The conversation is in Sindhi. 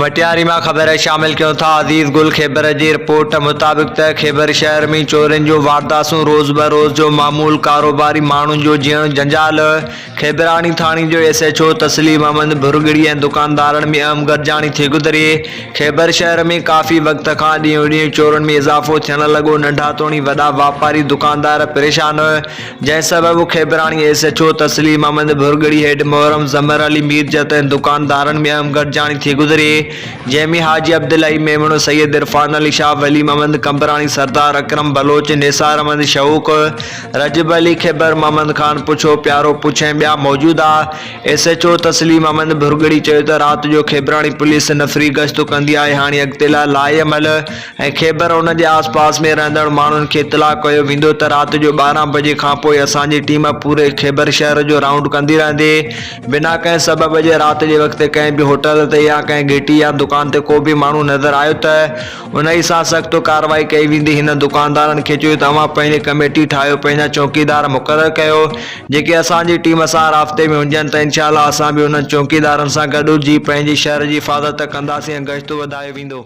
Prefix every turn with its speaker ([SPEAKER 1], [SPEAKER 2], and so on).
[SPEAKER 1] مٽياري مان خبر شامل ڪيون ٿا عزيز گل خيبر جي رپورٽ مطابق ته خيبر شهر ۾ چورين جون وارداسون روز به روز جو معمول ڪاروباري ماڻهن جو جيئڻ جنجال خيبراڻي ٿاڻي جو S H O Tasleem Ahmed Bhurgri ۽ دڪاندارن ۾ اهم گڏجاڻي ٿي گذري خيبر شهر ۾ ڪافي وقت کان ڏينهون ڏينهن چورن ۾ اضافو ٿيڻ لڳو ننڍا توڻي وڏا واپاري دڪاندار پريشان جنهن سبب Khebrani S H O Tasleem Ahmed Bhurgri head Muharram Zamar Ali Mirjat ۽ دڪاندارن ۾ اهم گڏجاڻي ٿي گذري جنهن ۾ حاجي عبدالحئي ميمڻ، سيد عرفان علي شاهه، ولي محمد قمبراڻي، سردار اڪرم بلوچ، نثار احمد شوق، رجب علي خيبر، محمد خان پڇو، پيارو پڇ ۽ ٻيا موجود ها. S H O Tasleem Ahmed Bhurgri چيو ته رات جو کيبراڻي پوليس نفري گشت ڪندي آهي هاڻي اڳتي لاء لاء عمل ۽ خيبر ان جي آس پاس ۾ رهندڙ ماڻهن کي اطلاع ڪيو ويندو ته رات جو 12 بجي کانپوء اسان جي ٽيم پوري خيبر شهر جو رائونڊ ڪندي رهندي بنا ڪنهن سبب جي رات جي وقت ڪنهن به هوٽل تي يا ڪنهن گهٽي يا دڪان تي ڪو به ماڻهو نظر آيو ته انهي سان سخت ڪارروائي ڪئي ويندي هن دڪاندارن کي چيو ته اوهان پنهنجي ڪميٽي ٺاهيو پنهنجا چوڪيدار مقرر ڪيو جيڪي اسان جي ٽيم سان رابطي ۾ هجن ته انشاء الله اسان به انهن چوڪيدارن سان گڏجي پنهنجي شهر جي حفاظت ڪنداسين ۽ گشت وڌايو ويندو.